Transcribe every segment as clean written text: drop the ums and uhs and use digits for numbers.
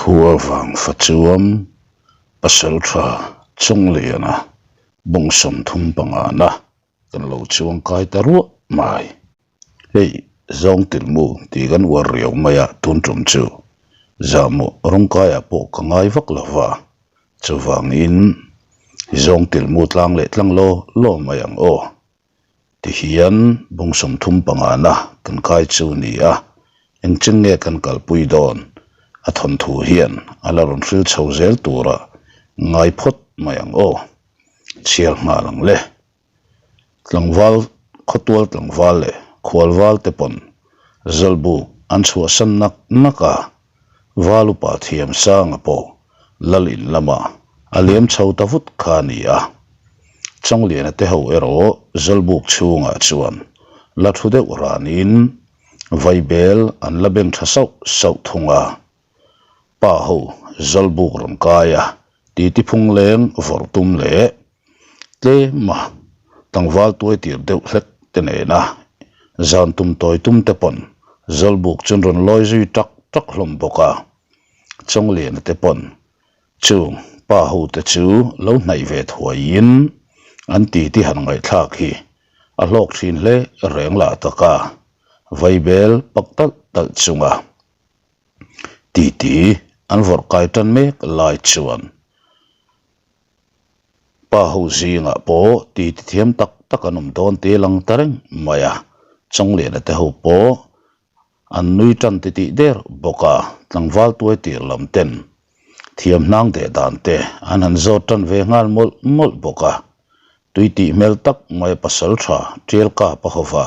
Khuavang fachuam pasaltha Chungliana bung 35 na kan lo chuangkai ta ruah mai. Hei zawng tilmu tih kan uar riau mai a tun tum chu zahmawh rawngkaiah pawh ka ngai vak lo va, chuvangin zawng tilmu tlang leh tlang law law mai ang aw. Tihian bung 35 na kan kai chu ni a, engchen nge kan kalpui dawn? A thawnthu hian a la rawn hril chho zel tura ngai phawt mai ang aw. Chhiar nghal ang le. Tlangval, khawtual tlangval leh khualval te pawn Zawlbuk an chhuahsan nak nak a, Val upa thiam sanga pawh lal in lama a liam chho ta vut kha a ni a. Chawngliana te ho erawh Zawlbuk chhungah chuan la thu deuh ranin vaibel an la beng tha sauh sauh thung a. Pa ho Zawlbuk rawn kai a, titi phung leng vawrh tum leh Tlem a, tlangval tuai tir deuh hlek te nena zan tum tawi tum te pawn Zawlbuk chu an rawn lawi zui tak tak hlawm bawk a. Chawngliana te pawn chung pa ho te chu lo hnaih ve thuaiin an titi han ngaihthlak hi a hlawk thin hle reng lah tak a, vaibel pak talh talh chunga titi an vawrh kai tan mek lai chuan Pa ho zingah pawh ti ti thiam tak tak an awm dawn tih a lang ta reng mai a, Chawngliana te ho pawh an nui tan ti tih der bawk a, tlangval tuai tir lam ten thiam hnang deh dan te an han zawt tan ve nghal mawlh mawlh bawk a, tui tih hmel tak mai pasal tha tial kap a hova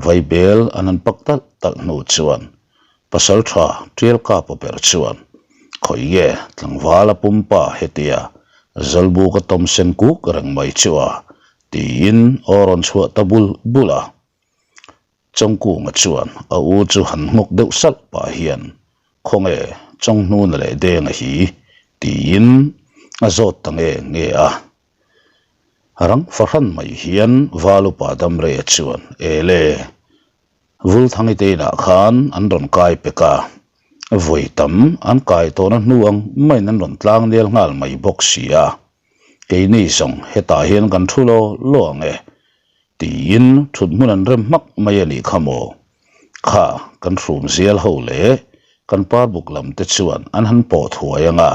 vaibel an han pak talh talh hnu chuan Pasal tha tial kapa ber chuan, Khawi nge tlangval a pumpa hetia Zawlbuk a tawm sen kuk reng mai chu a? tiin aw rawn chhuah ta bul bul a. Chawngkunga chuan a u chu han nghawk deuh salh pah hian, Khawnge Chawnghnuna leh Denga hi? tiin a zawt ta nge nge a. Rang fahran mai hian Valupa Damreia chuan, Ele! Vulthangi te inah khan an rawn kai pek a, vawi tam an kai tawhna hnu ang maiin an rawn tlang nel nghal mai bawk si a, keini zawng hetah hian kan thu law law ang e tiin thut hmun an rem hmak mai a nih kha maw? Kha kan hrum zial ho leh kan parbuk lam te chuan an han pawh thuai ang a,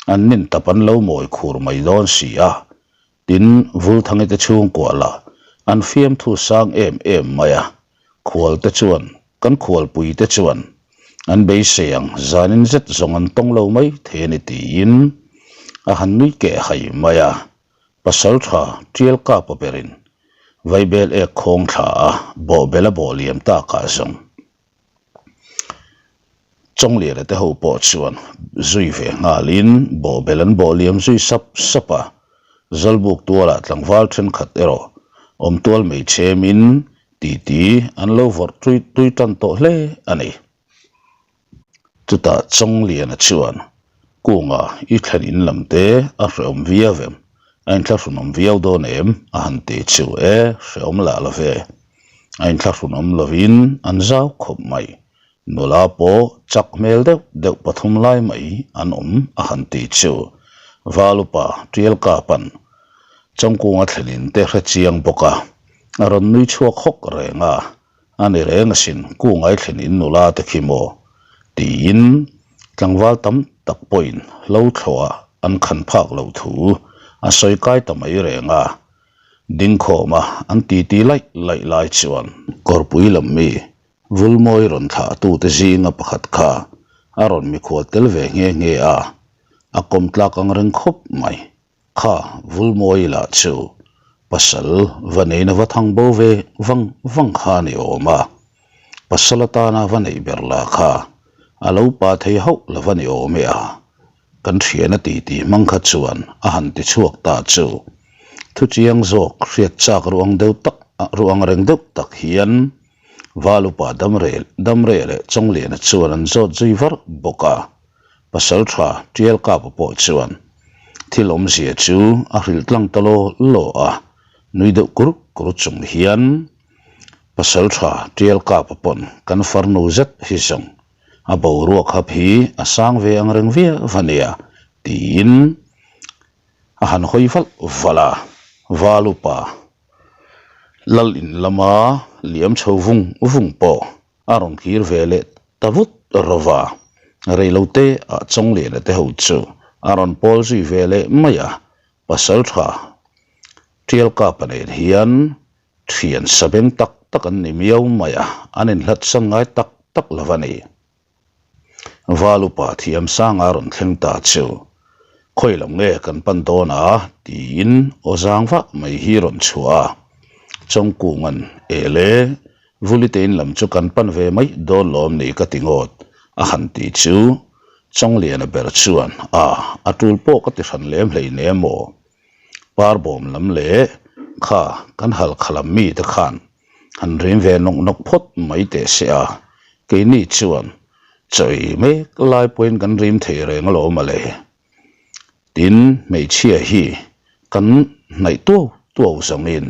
an nin tap an lo mawi khur mai dawn si a, Tin, Vulthangi te chhungkua lah an fiamthu sang em em mai a, khual te chuan, kan khualpui te chuan an beisei ang zanin zet zawng an tawng lo mai thei a ni tiin a han nui keh hai mai a, pasal tha tial kapa berin vaibel ek khawng thla a bawhbel a bawh liam takah zawng. Chawngliana te ho pawh chuan zui ve nghalin bawhbel an bawh liam zui sap sap a, Zawlbuk tualah tlangval thenkhat erawh awm tual mai chhemin titi an lo vawrh tui tui tan tawh hle a ni. Chutah Chawngliana chuan Kunga i thlen in lam te a hrehawm viau em? A inthlahrunawm viau dawn em? a han ti chu e, hrehawm lah lo ve. A inthlahrunawm lovin an zau khawp mai. Nula pawh chak hmel deuh deuh pathum lai mai an awm a han ti chu. Valupa Tial Kapan Chawngkunga thlenin te hre chiang bawk a, a rawn nui chhuak hawk reng a, A ni reng asin, kungai thlen in nula te khi maw? tiin tlangval tam tak pawhin hlo thlawhah an khan phak loh thu a sawi kai ta mai reng a. Dingkhawma an titi laih laih lai chuan kawrpui lam mi Vulmawi rawn thlahtute zinga pakhat kha a rawn mikhual tel ve nghe nghe a, a kawm tlak ang reng khawp mai. Kha Vulmawi lah chu pasal va neina va thang bo ve vang vang kha a ni awm a, pasal atana va neih ber lah kha a lo pa thei hauh lo va ni awm e a, kan thian a titi hmang kha chuan a han ti chhuak ta chu thuchiang zawk hriat chak ruang deuh tak ruang reng deuh tak hian Valupa Damre Damre leh Chawngliana chuan an zawt zui var bawk a. Pasal tha Tial Kapa pawh chuan thil awmzia chu a hrilh tlang ta law law a, nui deuh kur kur chung hian Pasal tha Tial Kapa pawn kan farnu zet hi zawng. A boruak hap hi a sang ve ang reng viau a nia, tiin a han hawi valh valh a. Val upa lal in lama liam chho vung vung pawh a rawn kir ve leh ta vut rawh a. Reilote ah Chawngliana te ho chu a rawn pawl zui ve leh mai a, Pasaltha Tialkapa nen hian thian sabeng tak tak an ni miau mai a, an inhlatsan ngai tak tak lo a ni. Val upa Thiamsanga rawn thleng ta chu, Khawi lam nge kan pan dawn a? tiin aw zang vah mai hi rawn chhuah a. Chawngkunga'n, Ele, Vulite in lam chu kan pan ve mai dawn lawm ni ka ti ngawt a han ti chu Chawngliana ber chuan, A, a tul pawh ka ti hran lem hleinem aw. Parbawm lam leh kha kan halkha lam mite khan han rim ve nawk nawk phawt mai teh se a, keini chuan chaw ei mek lai pawhin kan rim thei reng alawm a le. Tin, hmeichhia hi kan hnaih tuau tuau zawngin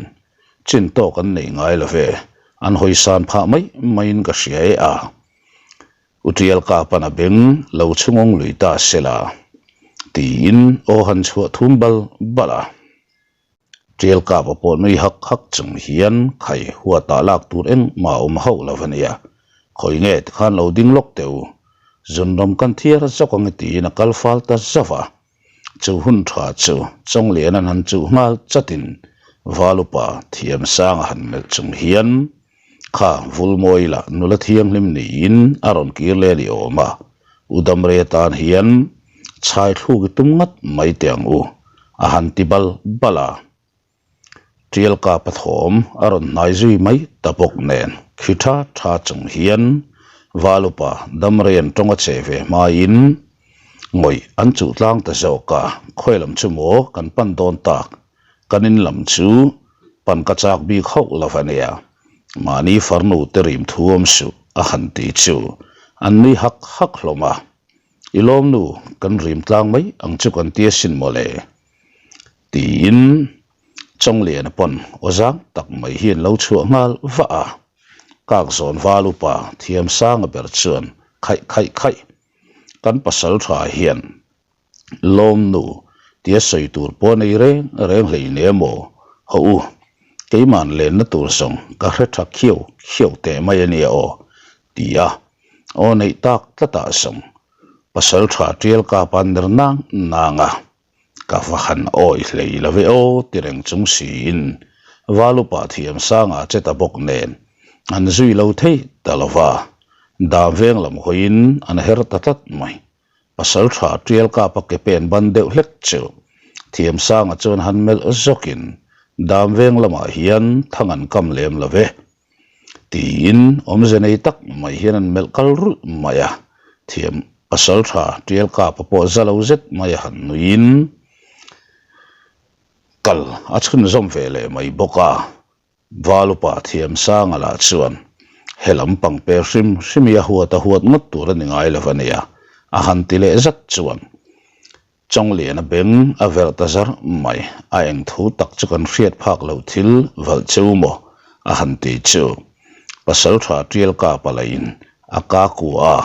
chin tawk an nei ngai lo ve, an hawisan phah mai maiin ka hria e a. U Tial Kapan a beng lo chhungawng lui ta sela, tiin aw han chhuah thum bal bal a. Tial Kapa pawh nui hak hak chung hian khai huatah lak tur engmah a awm hauh lo a nia. Khawi nge tikhan lo ding lawk teh u, zunram kan thiar zawk ang e tiin a kal fal ta zauh a. Chu hun tha chu Chawnglian an han chuh nghal chatin Valupa Thiamsanga han melh chung hian Kha Vulmawi lah nula thianghlim niin a rawn kir leh ni awm a, U Damrei atan hian chhai thluk i tum ngat mai teh ang u, a han ti bal bal a. Tial kapa thawm a rawn hnai zui mai ta bawk nen khi tha tha chung hian Valupa Damrei an tawng a che ve hmaiin ngawih an chuh tlang ta zawk a, khawi lam chu maw kan pan dawn tak Kan in lam chu pan ka chak bik hauh lo a nia, mahni farnu te rim thu awm suh a han ti chu an nui hak hak hlawm a, I lawmnu kan rim tlang mai ang chu kan ti asin mawle tiin Chawngliana pawn aw zang tak mai hi an lo chhuah nghal vah a, kak zawn val upa Thiamsanga ber chuan khaih khaih khaih kan pasal tha hian Lawmnu tia sawi tur pawh nei reng reng hlei ne maw? Haw u, keiman lenna tur zawng ka hre tha khiau khiau teh mai a nia aw, ti a aw neih tak tlatah zawng pasal tha tial kap a ner nang nang a, ka va han awi hlei lo ve aw ti reng chung siin Valupa Thiamsanga che ta bawk nen an zui lo thei ta lo va, dam veng lam hawiin an her ta tlat mai. Pasal tha tial kap a ke pen ban deuh hlek chu Thiamsanga chuan han melh zawkin dam veng lamah hian thang an kam lem lo ve tiin awmze nei tak mai hian an melh kal rulh mai a. Thiam pasal tha tial kapa pawh za lo zet mai a han nuiin kal a chhunzawm ve leh mai bawk a. Valupa Thiamsanga lah chuan, He lam pang per hrim hrim hi a huat a huat ngawt tur a ni ngai lo a nia, a han ti leh zat chuan Chawngliana beng a verh ta zar mai, a eng thu tak chu kan hriat phak loh thil valh cheu maw? a han ti chu Pasaltha Tial Kapa lahin a ka kua a,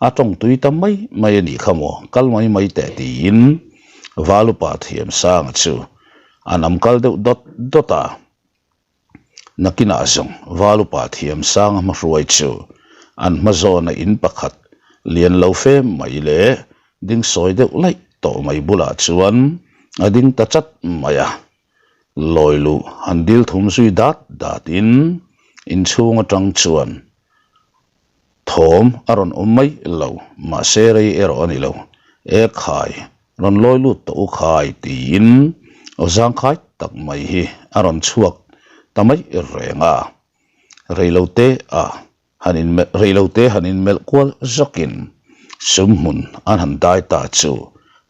a tawng tui ta mai mai a nih kha maw, kal mai mai teh tiin Valupa Thiamsanga chu a nam kal deuh dawt dawt a. Nakinah zawng Valupa Thiamsanga hmahruai chu an hma zawna in pakhat lian lo fe mai leh ding sawi deuh laih tawh mai bulah chuan a ding ta chat mai a. Lawi luh han dil thum zui dat datin inchhung atang chuan thawm a rawn awm mai lo, mahse rei erawh a ni lo. E khai, rawn lawi lut tawh u khai tiin aw zangkhai tak mai hi a rawn chhuak ta mai reng a. Reilote a han inmelh reilote han inmelh kual zawkin sumhmun an han dai ta chu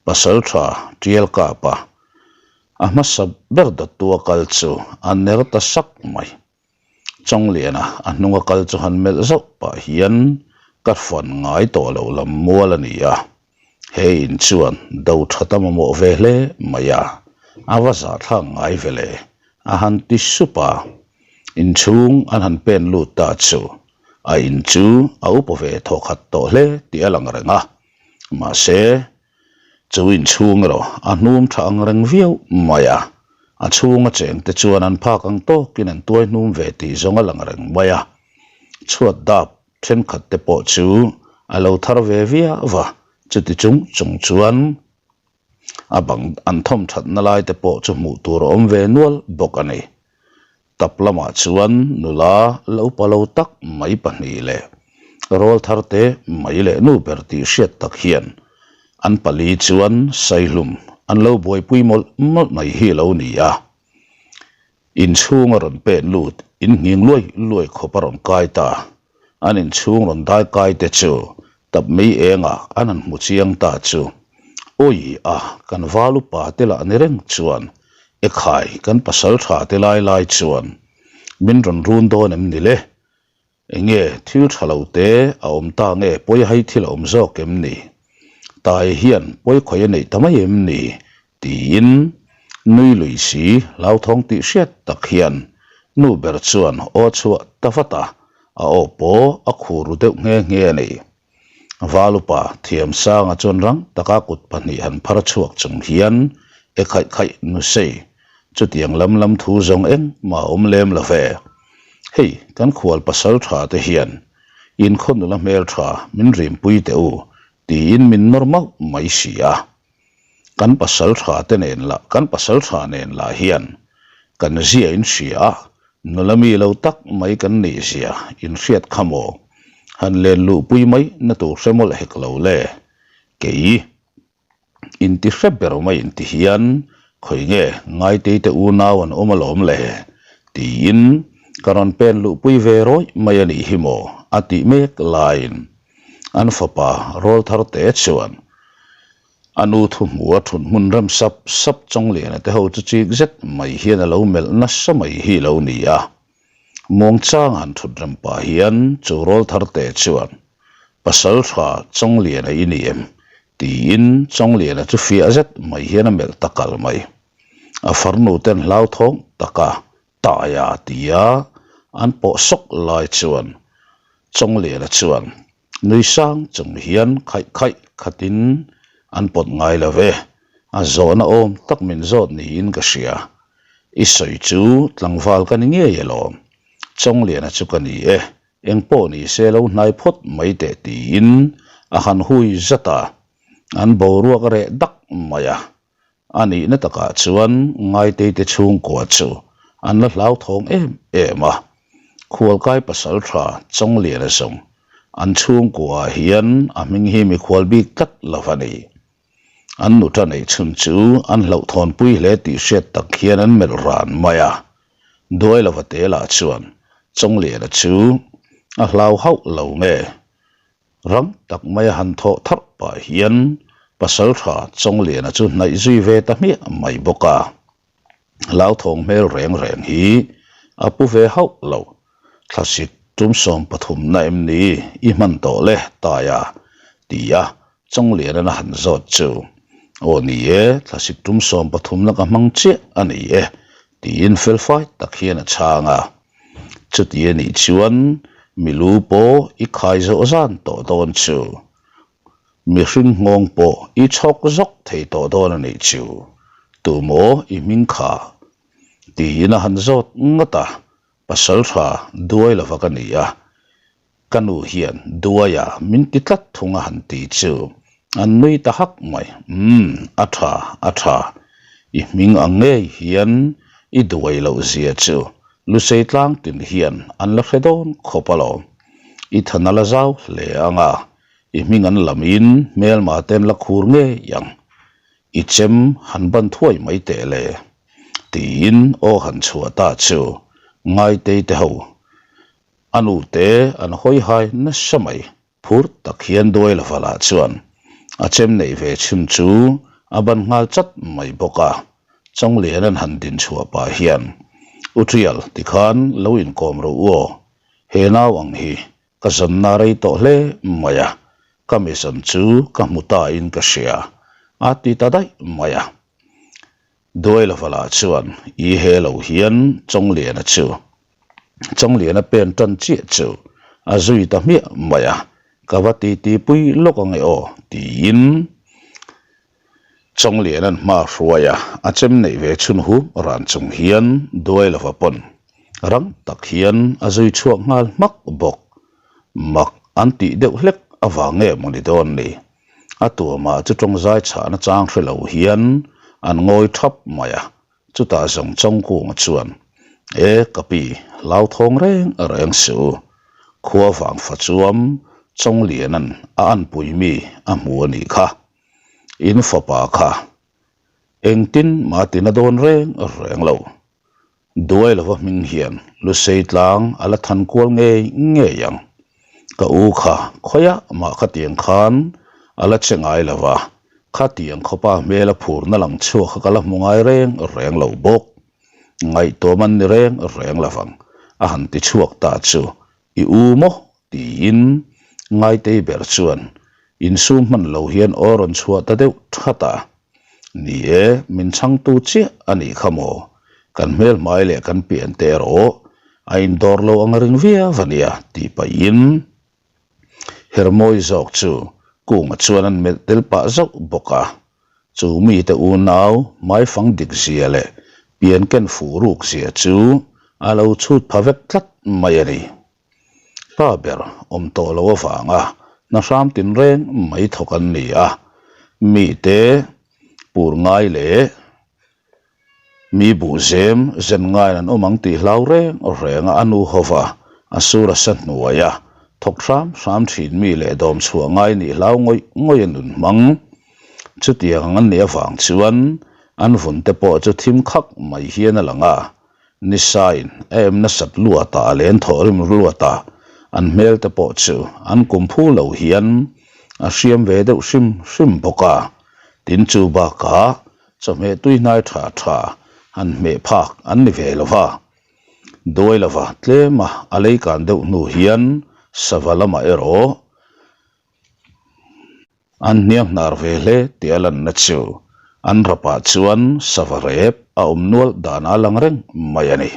Pasaltha Tial Kapa a hmasa ber dawttua kal chu a ner ta sak mai. Chawngliana a hnunga kal chu han melh zauh pah hian ka fan ngai tawh loh lam mual a ni a, he in chuan do tha ta mamawh ve hle mai a, a va zahthlak ngai ve le, a han ti sup a. Inchhung an han pen lut ta chu. A in chu a upa ve thawkhat tawh hle tih a lang reng a, mahse, chu inchhung erawh a hnum tha ang reng viau mai a, a chhunga chengte chuan an phak ang tawkin an tuai hnum ve tih zawng a lang reng mai a, chhuat dap thenkhat te pawh chu a lo thar ve viau va, chuti chung chung chuan a bang an thawm thatna lai te pawh chu hmuh tur a awm ve nual bawk a ni. Tap lamah chuan nula lo pa lo tak mai pahnih leh rawl thar te mai leh nu ber tih hriat tak hian an pali chuan saihlum an lo buaipui mawlh mawlh mai hi a lo ni a. Inchhung a rawn pen lut, in nghing luai luai khawp a rawn kai ta. An inchhung rawn dai kai te chu tap mei engah an han hmu chiang ta chu. Awi a, kan val upa te lah ni reng chuan, Ekhai, kan pasal tha te lai lai chuan min rawn run dawn em ni le? Enge thil tha lo te a awm ta nge pawi hai thil a awm zawk em ni? Tai hian pawi khawi a neih ta mai em ni? Tiin nui lui si hlauthawng tih hriat tak hian nu ber chuan aw chhuah ta vat a, a aw pawh a khur ru deuh nghe nghe a ni. Valupa Thiamsanga chuan rang taka kut pahnih han phar chhuak chung hian e khaih khaih nusei chutiang lam lam thu zawng engmah a awm lem lo ve. Hei kan khual pasal tha te hian inkhaw nula hmel tha min rimpui teh u tiin min nawr mauh mai si a. Kan pasal tha te nen lah kan pasal tha nen lah hian kan zia in hria a, nula mi lo tak mai kan nih zia in hriat kha maw? Han len luhpui mai na tur hre mawlh hek lo le. Kei inti hre ber mai inti hian khawi nge Ngaitei te unau an awm alawm le tiin ka rawn pen luhpui ve rawih mai a nih hi maw a tih mek laiin an fapa rawl thar te chuan A nu thu hmu a thun hmun rem sap sap Chawngliana te ho chu chik zet mai hian a lo melh nasa mai hi lo ni a. Muangchang han thut rem pah hian chu rawl thar te chuan, Pasal tha Chawngliana i ni em? tiin Chawngliana chu fiah zet mai hian a melh ta kal mai. A farnu ten hlauthawng taka Taia tia an pawh sawk lai chuan Chawngliana chuan, Nui sang chung hian khaih khaih khatin an pawt ngai lo ve, a zawhna awm tak min zawt niin ka hria. I sawi chu tlangval ka ni ngei alawm, Chawngliana chu ka ni e, engpawh ni se lo hnai phawt mai teh tiin a han hui zat a, an boruak a reh dak mai a. A nihna takah chuan Ngaiteite chhungkua chu an la hlauthawng em em a, Khualkai pasal tha Chawngliana zawng an chhungkuaah hian a hming hi mikhual bik tlat lo a ni. An nuta neih chhun chu an hlauhthawnpui hle tih hriat tak hian an melh ran mai a, Duailova te lah chuan Chawngliana chu a hlau hauh lo nge Rang tak maia han thawh tharh pah hian Pasalṭha Chawngliana chu hnaih zui ve ta hmiah mai bawk a. Hlauthawng hmel reng reng hi a pu ve hauh lo. Thlasik tum 30 na em ni i hman tawh le Taia? ti a Chawngliana'n a han zawt chu. Aw ni e, thlasik tum 30 na ka hmang chiah a ni e tiin felfai tak hian a chhang a. Chuti a nih chuan mi lu pawh i khai zawh zan tawh dawn chu. Mihring nghawng pawh i chhawk zawk thei tawh dawn a nih chu. Tumaw i hming kha? Tiin a han zawt ngawt a, pasal tha duai lova ka ni a. Ka nu hian Duaia min ti tlat thung a han ti chu an nui ta hak mai. Umm, a tha, a tha. I hming ang ngei hian i duai loh zia chu Lusei tlang tin hian an la hre dawn khawp alawm. I than a la zau hle ang a, i hming an lamin hmelma te an la khur ngei ang. I chem han ban thuai mai teh le. Tiin aw han chhuah ta chu Ngaitei te ho A nu te an hawi hai nasa mai. Phur tak hian duai la valah chuan a chem neih ve chhun chu a ban nghal chat mai bawk a. Chawnglian an han din chhuah pah hian, U Trial, tikhan lo inkawm rawh u aw. He nau ang hi ka zawnna rei tawh hle mai a, ka mi zawn chu ka hmu ta in ka hria, a ti ta daih mai a. Duailavala chuan i he lo hian Chawngliana chu Chawngliana pen tan chiah chu. A zui ta hmiah mai a, ka va titi pui lawk ang e aw, tiin Chawngliana'n hma hruai a, a chem neih ve chhun hu ran chung hian duai lova pawn rang tak hian a zui chhuak nghal hmak bawk. Mak an tih deuh hlek avang nge maw ni dawn ni? A tuamah chu tawngzai chhahna chang hre lo hian an ngawi thap mai a, chutah zawng Chawngkunga chuan, E ka pi, hlauthawng reng reng suh u. Khua vang fa chuam Chawngliana'n a anpui mi a hmu a nih kha. In fapa kha engtin mah tina dawn reng reng lo. Duai lova hming hian Lusei tlang a la than kual ngei ngei ang. Ka u kha khawiah mah khatiang khan a la che ngai lo va, khatiang khawpa hmel a phurna lang chhuak kha ka la hmu ngai reng reng lo bawk. Ngaihtuam an ni reng reng lo vang, a han ti chhuak ta chu i u maw? tiin Ngaitei ber chuan insum hman lo hian aw rawn chhuah ta deuh that a. Ni e, min chhangtu chiah a nih kha maw? Kan hmelhmai leh kan pian te erawh a indawr lo ang ring viau a nia tih pahin Hermawi zawk chu Kunga chuan an melh tel pah zauh bawk a. Chu mite unau hmaifang dik zia leh pian ken fuh ruk zia chu a lo chhut pha vek tlat mai a ni. Pa ber awm tawh lo avanga hna hram tinreng mai thawk an ni a, mite pur ngai leh mi buh zem zen ngaiin an awm ang tih hlau reng reng a, a nu hova a sur a sa hnuai a, thawk hram hram thin mi leh dawm chhuah ngai nih hlau ngawih ngawih a nun hmang. Chutiang ang an nih avang chuan an vun te pawh chu thim khak mai hian a lang a, Nisain a em nasat luatah a len thawh rim luatah an hmel te pawh chu an kum phu lo hian a hriam ve deuh hrim hrim bawk a. Tin chu bakah chawhmeh tui hnai tha tha han hmeh phak an ni ve lo va. Duai lova tlema a lei kan deuh hnu hian sava lamah erawh An hniang hnar ve hle tih a lanna chu an rapah chuan sava rep a awm nual dan a lang reng mai a ni.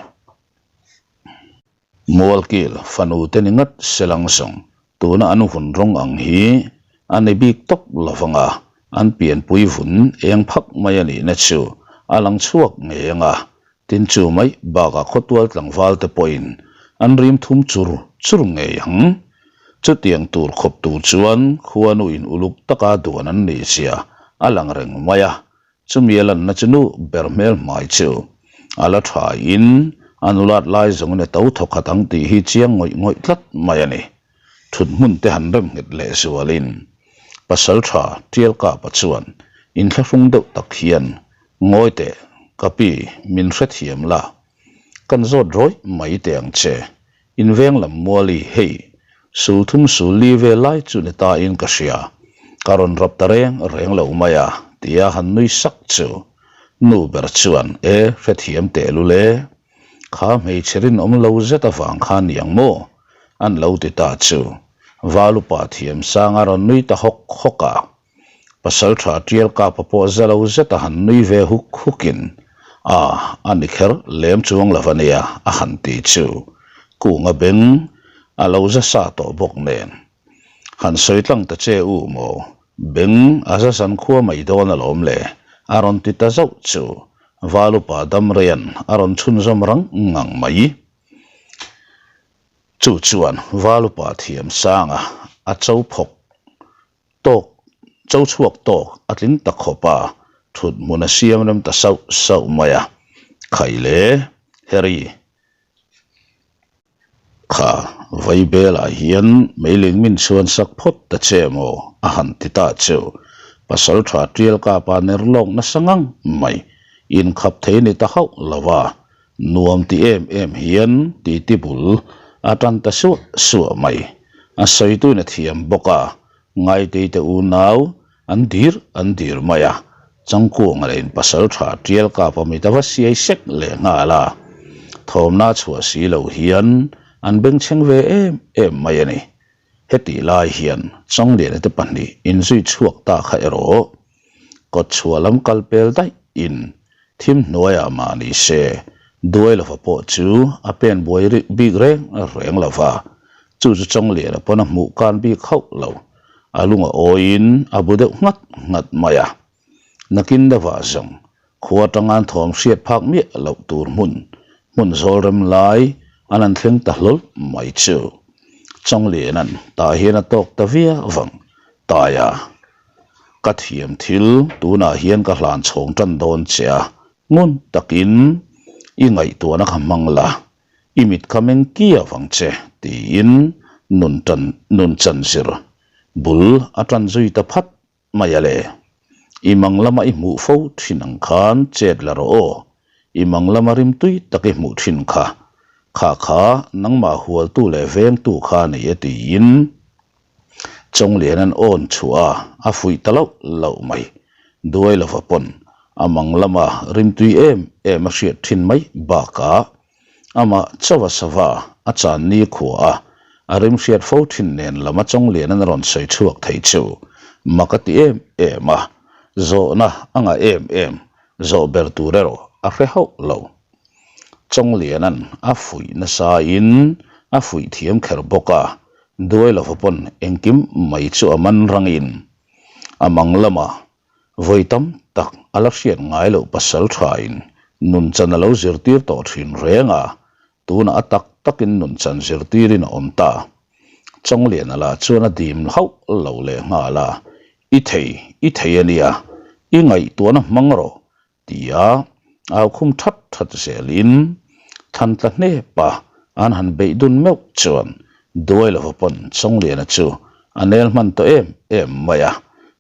Mualkil fanu te ni ngat se lang zawng tuna an vun rawng ang hi a ni bik tawp lo vang a, an pianpui vun eng phak mai a nihna chu a lang chhuak ngei ang a, Tin chu mai bakah khawtual tlangval te pawhin an rim thum chur chur ngei ang. Chutiang tur khawp tur chuan khuanu in uluk taka duan an nih zia a lang reng mai a, chumi a lanna chu nu ber hmel hmai chu a la tha in a nulat lai zawngin a to thawkhat ang tih hi chiang ngawih ngawih tlat mai a ni. Thut hmun te han rem nghet leh zualin pasal tha Tial Kapa chuan inthlahrung deuh tak hian Ngawi teh, ka pi, min hrethiam la. Kan zawt rawih mai teh ang che. In veng lam muali, hei, sul thum sul li vel lai chu ni ta in ka hria. Ka rawn rap ta reng reng lo mai a, tia han nui sak chu. Nu ber chuan, E, hrethiam teh lul e. Kha hmeichhe rinawm lo zet avang kha niang maw? An lo ti ta chu. Valupa thiamsang a rawn nui ta hawk hawk a. Pasal tha tial kapa pawh za lo zeta han nui ve huk hukin, A, a ni kher lem chuang lo a nia, a han ti chu. Kunga beng a lo za sa tawh bawk nen. Han sawi tlang ta che u maw, beng a za zan khua mai dawn alawm le, a rawn ti ta zauh chu. Valupa Damreian a rawn chhunzawm rang ngang mai. Chu chuan Valupa Thiamsanga a cho phawk Tawk, cho chhuak tawk a tling ta khawp a, thut hmun a siam rem ta sauh sauh mai a. Khai le, Harry, kha vai belah hian meiling min chhuan sak phawt ta che maw? a han ti ta chu. Pasal tha tial kapa ner lawk nasa ngang mai, inkhap thei ni ta hauh lo va, nuam ti em em hian titi bul a tan ta suah suah mai. A sawituin a thiam bawk a, Ngaiteite unau an dir an dir mai a, Changkuanga leh in pasal tha tial kap a mit a va siai sek leh nghal a, thawmna chhuah si lo hian an bengchheng ve em em mai a ni. Hetih lai hian Changliana te pahnih inzui chhuak ta kha erawh kawt chhuah lam kal pel daih in thim hnuaiah mah ni se, duai lova pawh chu a pen buai rih bik reng reng lova. Chu chu Chawngliana pawn a hmuh kan bik hauh lo. A lung a awiin a bu deuh nghat nghat mai a. Nakin deuhah zawng khua atanga an thawm hriat phak miah loh tur hmun, hmun zawl rem lai an han thleng ta hlawl mai chu. Chawngliana'n tah hian a tawk ta viau vang. Taia, ka thiam thil tunah hian ka hlan chhawng tan dawn che a, ngun takin i ngaihtuahna kha hmang la, i mit kha meng kia vang che tiin nun tan nun chan zir bul a tan zui ta phat mai a le. I mang lama i hmuh fo thin ang khan chet la rawh aw, i mang lama rimtui tak i hmuh thin kha, kha kha nangmah hualtu leh vengtu kha a ni e tiin Chawnglian an awn chhuah a, a fuih ta loh loh mai. Duai lova pawn a mang lama rimtui em em a hriat thin mai bakah amah chauha sava a chan ni khua a, a rim hriat fo thin nen lama Chawnglian an rawn sawi chhuak thei chu mak a ti em em a, zawhna a ngah em em zawh ber tur erawh a hre hauh lo. Chawngliana'n a fuih nasain a fuih thiam kher bawk a, Duai lova pawn engkim mai chu a man rangin a mang lamah vawi tam tak a la hriat ngai loh pasal thain nunchan a lo zirtir tawh thin reng a, tunah a tak takin nunchan zirtirin a awm ta. Chawngliana lah chuan a dim hauh lo leh nghal a, I thei, i thei a nia, i ngaihtuahna hmang rawh, Tia au khum that that zelin thlan tla hnep a, an han beih dun meuh chuan duai lova pawn Chawngliana chu a nel hman tawh em em mai a,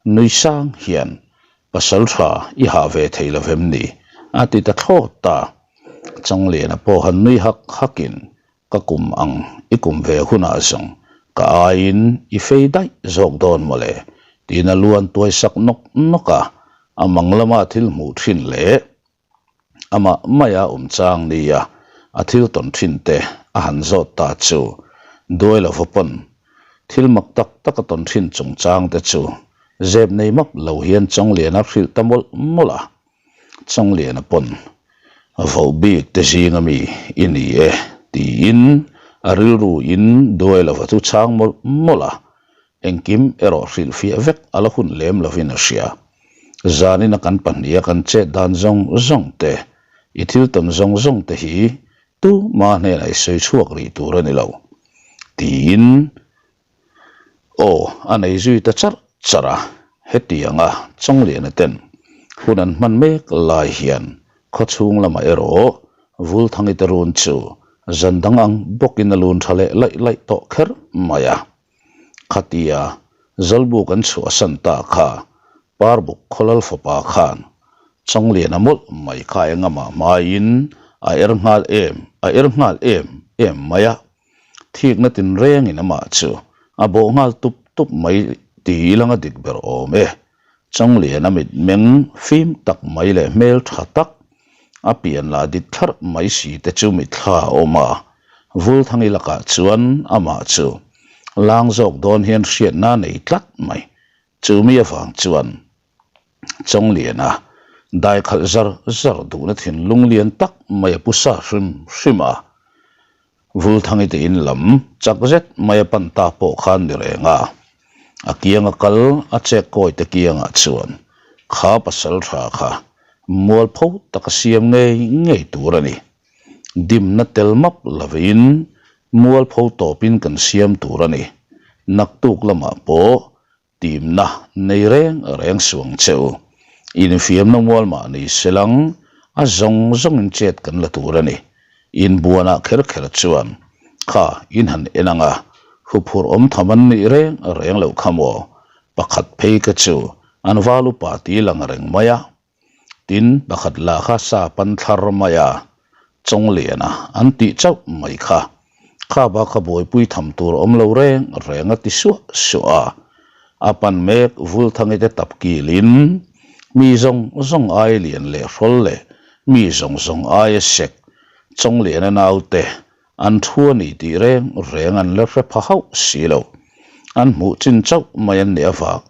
nui sang hian pasal tha i hah ve thei lo vem ni? a ti ta thlawt a. Chawngliana pawh han nui hak hakin Ka kum ang i kum ve hunah zawng ka aiin i fei daih zawk dawn mawle tiin a luan tuai sak nawk nawk a, a mang lama thil hmuh thin leh amah maia awm chang nia a thil tawn thin te a han zawt ta chu duai lova pawn thil mak tak tak a tawn thin chungchang te chu zep nei map lo hian Chawngliana hrilh ta mawlh mawlh a. Chawngliana pawn voh bik te zinga mi i ni e tiin a rilru in duai lova chu chhang mawlh mawlh a, engkim erawh hrilhfiah vek a la hun lem lovin a hria. Zanina kan pahniha kan chet dan zawng zawng te, i thil tawn zawng zawng te hi tuma hnenah i sawi chhuak rih tur a ni lo tiin Aw, a nei zui ta charh charh a, hetianga Chawngliana ten hun an hman mek lai hian khawchhung lamah erawh Vulthangi te run chu zan dang ang bawkin a lun tha leh laih laih tawh kher mai a. Khatia Zawlbuk an chhuahsan ta kha Parbuk khawlal fapa khan Chawngliana mawlh mai kha engamah hmaiin a er nghal em a er nghal em em mai a. Thikna tinrengin amah chu a bawh nghal tup tup mai ti ilang a dik ber awm e. Chawngliana mitmeng fim tak mai leh hmel tha tak, a pian lah dik thlarh mai si te chu mitthla a awm a. Vulthangi lakah chuan amah chu lang zawk dawn hian hriatna a nei tlat mai. Chumi avang chuan Chawngliana daikhalh zar zar duhna thinlung lian tak mai a pu sa hrim hrim a. Vulthangi te in lam chak zet mai a pan ta pawh khan ni reng a, a kianga kal a chek kawi te kiangah chuan kha pasal tha kha mualpho taka siam ngei ngei tur a ni. Dimna tel map lovin mualpho tawpin kan siam tur a ni. Naktuk lamah pawh Timna nei reng reng suang che u. Infiamna mual mah ni se lang, a zawng zawngin chet kan la tur a ni. Inbuanah kher kher chuan, Kha, in han en ang a, huphurh awm tham an nih reng reng loh kha maw? Pakhat phei ka chu an val upa ti lang reng mai a. Tin, pakhat lah kha sa pan thlar mai a, Chawngliana an tih chauh mai kha. Kha ba kha buaipui tham tur awm lo reng reng a ti suah suah a. A pan mek Vulthangi te tap kilin, mi zawng zawng ai lian leh hrawl leh mi zawng zawng aia sek Chawngliana naute an thu a ni tih reng reng an la hre pha hauh si lo. An hmuh chin chauh mai an nih avang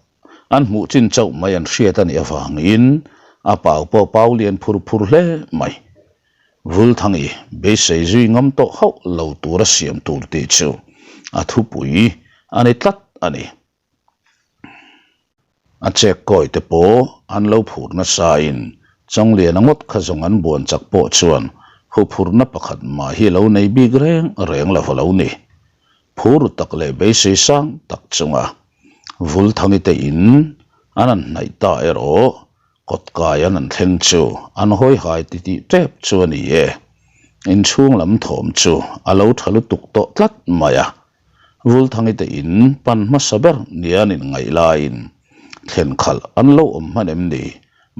An hmuh chin chauh mai an hriat a nih avangin a pau pawh pau lian phur phur hle mai. Vulthangi beisei zui ngam tawh hauh lo tura siam tur tih chu. a thupui a ni tlat a ni. A chek kawi te pawh an lo phur nasa in Chawngliana ngawt kha zawng an buan chak pawh chuan huphurna pakhat mah hi lo nei bik reng reng lo a lo ni. Phur tak leh beisei sang tak chunga Vulthangi te in an han hnaih ta erawh Kawtkai an han thleng chu an hawi hai titih tep chu a ni e. Inchhung lam thawm chu a lo tha lutuk tawh tlat mai a. Vulthangi te in pan hmasa ber nia an inngaih laiin thlen khalh an lo awm hman em ni?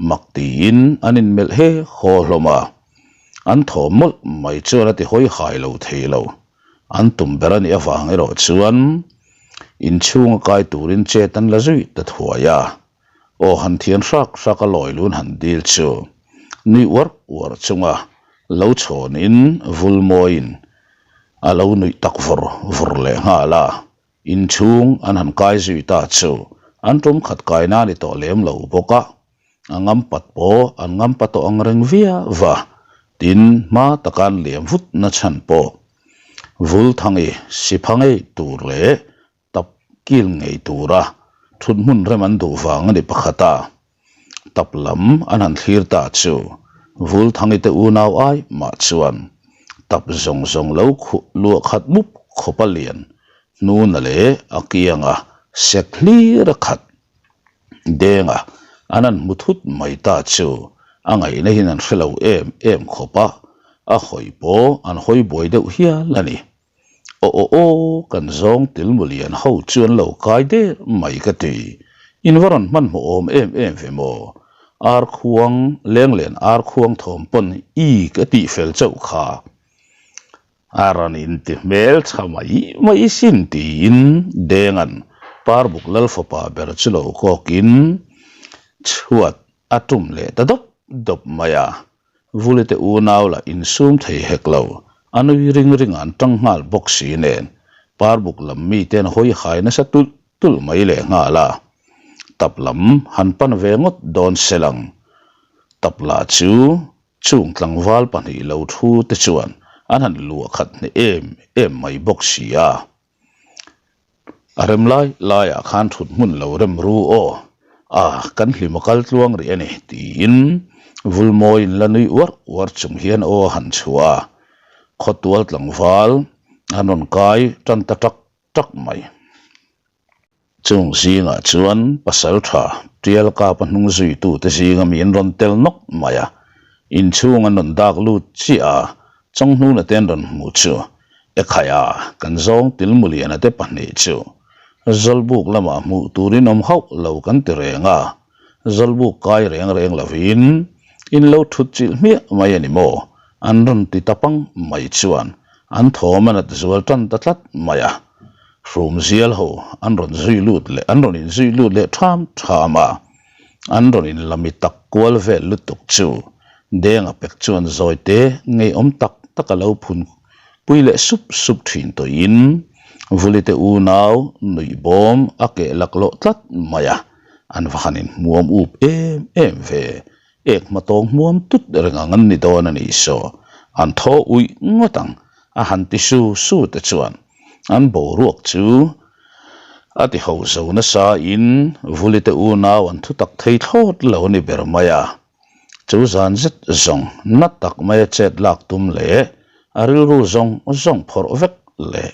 Mak tiin an inmelh he haw hlawm a. An thawm mawlh mai chuan a ti hawi hai lo thei lo. An tum ber a nih avang erawh chuan inchhunga kai turin chet an la zui ta thuai a. Aw han thian hrak hrak a lawi lun han dil chu nui uar uar chunga lo chhawnin Vulmawiin a lo nuih tak vawr vawr leh nghal a, inchhung an han kai zui ta chu an tum khat kaina a ni tawh lem lo bawk a, a ngampat pawh an ngampa tawh ang reng viau va, tin hma taka an liam vut na chhan pawh Vulthangi sipha ngei tur leh Tap kil ngei tura thut hmun rem an duh vang a ni pakhat a, tap lam an han thlir ta chu Vulthangi te unau ai mah chuan tap zawng zawng lo khuh luah khat mup khawp a lian hnuna leh a kianga sek hlir a khat deng a, an han hmu thut mai ta chu a ngaihna hian an hre lo em em khawp a, a hawi pawh an hawi buai deuh hial a ni. Aw aw aw, kan zawng tilmu lian ho chu an lo kai der mai ka ti. In va rawn hmanhmawh awm em em ve maw? Ar khuang, lenglen ar khuang thawm pawn i ka tih fel chauh kha. A rawn inti hmel tha mai mai sin tiin Denga'n Parbuk Lalfapa ber chu lo kawkin chhuat a tum leh ta dawp dawp mai a. Vulite unau lah insum thei hek lo, a nui ring ring an tang nghal bawk si nen, Parbuk lam mite an hawi hai nasa tulh tulh mai leh nghal a. Tap lam han pan ve ngawt dawn se lang. Tap lah chu chung tlangval pahnih lo thu te chuan an han luah khat hneh em em mai bawk si a. A rem lai laiah khan thut hmun lo rem ru aw, a kan hlim a kal tluang rih a ni tiin Vulmawiin la nui uar uar chung hian aw a han chhuah a, khawtual tlangval an rawn kai tan ta tak tak mai. Chung zingah chuan pasal tha Tial Kapa hnung zuitute zinga mi an rawn tel nawk mai a, inchhung an rawn dak lut chiah a, Changhnuna te an rawn hmu chu Ekhaya kan zawng Tilmuliana te pahnih chu Zawlbuk lamah hmuh turin awm hauh lo kan ti reng a, Zawlbuk kai reng reng lovin in lo thut chilh hmiah mai a ni maw? An rawn ti ta pang mai chuan an thawm a nat zual tan ta tlat mai a. Hrumzial ho an rawn zui lut leh an rawn inzui lut leh tham tham a. An rawn inlami tak kual vel lutuk chu Denga pek chuan zawi te ngeiawm tak tak a lo phun pui leh sup sup thin tawhin Vulite unau nuih bawm a keh laklawh tlat mai a, an va han inhmuam up em em ve. Ek hma tawng hmuam tut reng ang an ni dawn a nih saw, an thaw uih ngawt ang a han ti su su te chuan an boruak chu a ti ho zo nasa in Vulite unau an thu tak thei thlawt lo a ni ber mai a. Chu zan zet zawng na tak maia chet lak tum leh a rilru zawng zawng phawrh vek leh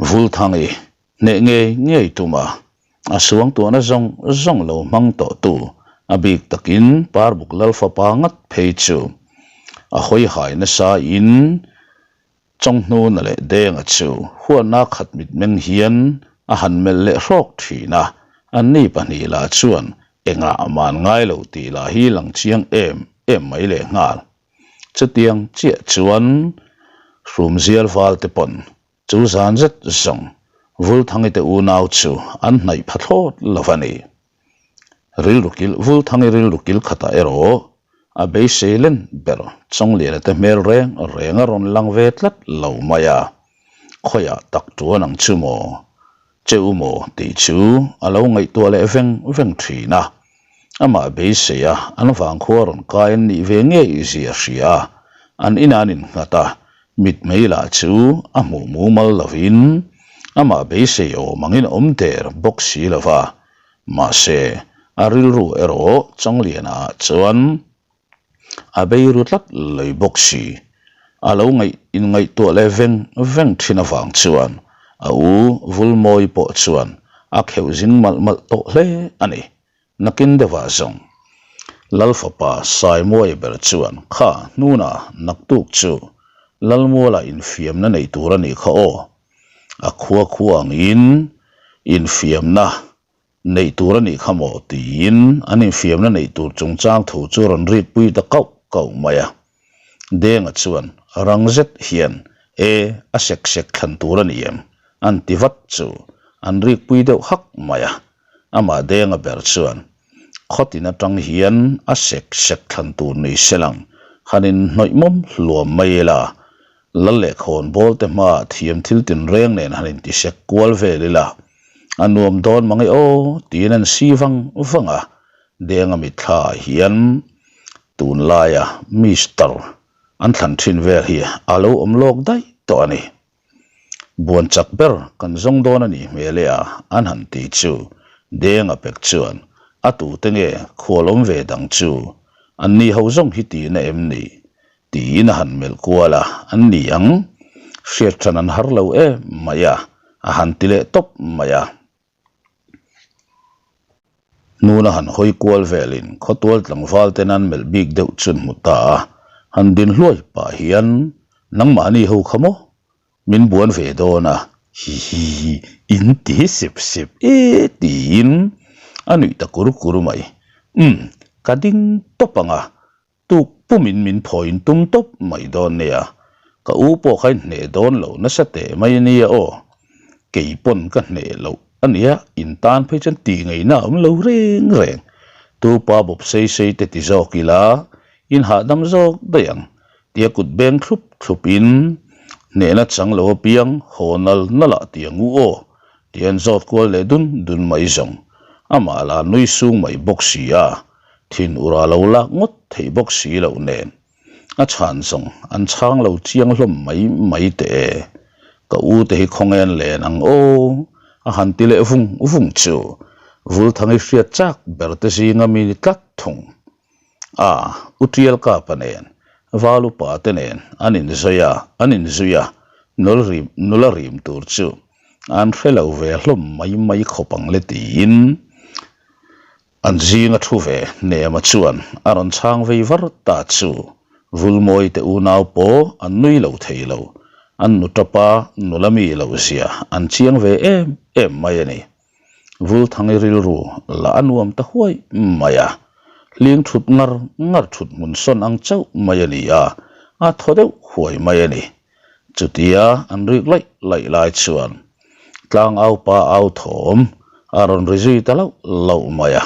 Vulthangi hneh ngei ngei tuma a suangtuahna zawng zawng lo hmang tawhtu a bik takin Parbuk Lalfapa ngat phei chu a hawi hai nasa in Chawnghnuna leh Denga chu huatna khat mitmeng hian a han melh leh hrawk thin a, anni pahnih lah chuan engah man ngai lo tih lah hi lang chiang em em mai leh nghal. Chutiang chiah chuan Hrumzial val te pawn chu zan zet zawng Vulthangi te unau chu an hnaih pha thlawt lo a ni. Rilru kil Vulthangi rilru kil khatah erawh a beisei len ber Chawngliana te hmel reng reng a rawn lang ve tlat lo mai a, khawiah tak tuan ang chu maw? Che u maw? tih chu a lo ngaihtuah leh veng veng thin a. Amah beisei a, an vangkhua rawn kai an nih ve ngei zia a hria a, an inah an innghat a. Mitmei lah chu a hmuh mumal lovin amah beisei awm angin a awm der bawk si lo va, mahse a rilru erawh Changliana ah chuan a bei ru tlat lei bawk si. A lo ngaih inngaihtuah leh veng veng thin avang chuan a u Vulmawi pawh chuan a kheuh zing malh malh tawh hle a ni. Nakin deuhah zawng Lal fapa Saimuaia ber chuan kha hnuna naktuk chu Lalmuala infiamna nei tur a nih kha aw. A khua khua angin infiamna neih tur a nih kha maw tiin an infiamna neih tur chungchang thu chu rawn rikpui ta kauh kauh mai a. Denga chuan rang zet hian e a sek sek thlan tur a ni em? an ti vat chu an rikpui deuh hak mai a. Amah Denga ber chuan khawtin atang hian a sek sek thlan tur ni se lang han inhnawih mawm hluam mai ila, Lal leh khawnbawl te hmaah thiam thil tinreng nen han intisek kual vel ila a nuam dawn mang e aw tiin an si vang vang a, Denga mitthla ah hian tunlaia Mister an thlan thin vel hi a lo awm lawk daih tawh a ni. Buan chak ber kan zawng dawn a nih hmel e a, an han ti chu Denga pek chuan a tute nge khual awm ve dang chu an ni ho zawng hi tihna em ni? Tiin a han melh kual a, an ni ang, hriat ṭhan an har lo em mai a, a han ti leh tawp mai a. Hnuna han hawi kual velin khawtual tlangval ten an melh bik deuh chu an hmu ta a, han din hluai pah hian, Nangmahni ho kha maw? Min buan ve dawn a, hi hi hi, in ti sep sep e tiin a nuih ta kur kur mai. Umm, ka ding tawp ang a, Tuk pumin min phawiin tum tawp mai dawn nia, ka u pawh kha inhneh dawn lo nasa teh mai ania aw. Kei pawn ka hneh loh ania, in tan phei chuan tih ngaihna a awm lo reng reng. Tu pa bawp sei sei te ti zawk ila, in hahdam zawk daih ang tia kut beng thlup thlup in hnehna chang lo apiang haw nal nal ah ti ang u aw tia an zawt kual leh dun dun mai zawng. Amah lah nui sung mai bawk si a, Thin ura lo lak ngawt theih bawk si loh nen a chhan zawng an chhang lo chiang hlawm mai mai teh e. Ka u te hi khawngen len ang aw a han ti leh vung vung chu Vulthangi hriat chak ber te zinga mi ni tlat thung. A u Tial Kapa nen Val upa te nen an inzui a an inzui a nula rim tur chu an hre lo ve hlawm mai mai khawp ang le tiin An zinga thu ve Hnema chuan a rawn chhang vei var ta chu Vulmawi te unau pawh an nui lo thei lo, an nu tapa nula mi loh zia an chiang ve em em mai a ni. Vulthangi rilru lah a nuam ta huai mai a, hling thut ngar ngar thut hmun sawn ang chauh mai a ni a, a thaw deuh huai mai a ni. Chutia an rik laih laih lai chuan Tlangau pa au thawm a rawn ri zui ta lauh lauh mai a,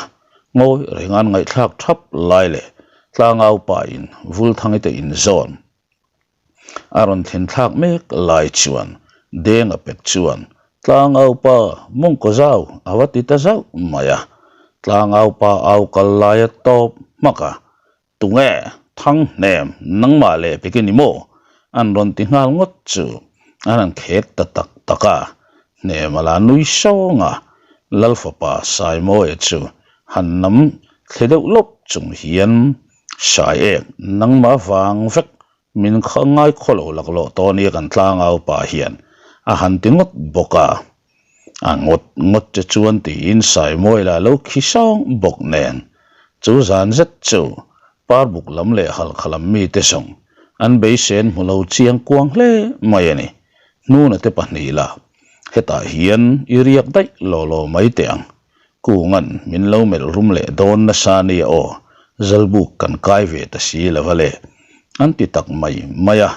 ngawi reng an ngaihthlak thap lai leh Tlangau pa in Vulthangi te inzawn a rawn thlen thlak mek lai chuan Denga pek chuan Tlangau pa mawngkaw zau a va ti ta zauh mai a, Tlangau pa au kal lai a tawp hmak a, Tunge Thanghnem nangmah leh pek i ni maw? An rawn ti nghal ngawt chu an han khek ta tak tak a, hnem a la nui sawng a, Lal fapa Saimawia chu han nam thle deuh lawp chung hian Sai ek nangmah vang vek Min kha ngai khaw lo laklawh tawh nia kan tlangau pa hian a han ti ngawt bawk a, a ngawt ngawt che chuan tiin Saimawi lah lo khi sawng bawk nen chu zan zet chu Parbuk lam leh Halkha lam mite zawng an beisen hmu lo chiang kuang hle mai a ni. Hnuna te pahnih lah hetah hian i riak daih law law mai teh ang Kungan min lo melh rum leh dawn nasa nia aw, Zalbuk kan kai ve ta si lo va le, an ti tak mai mai a.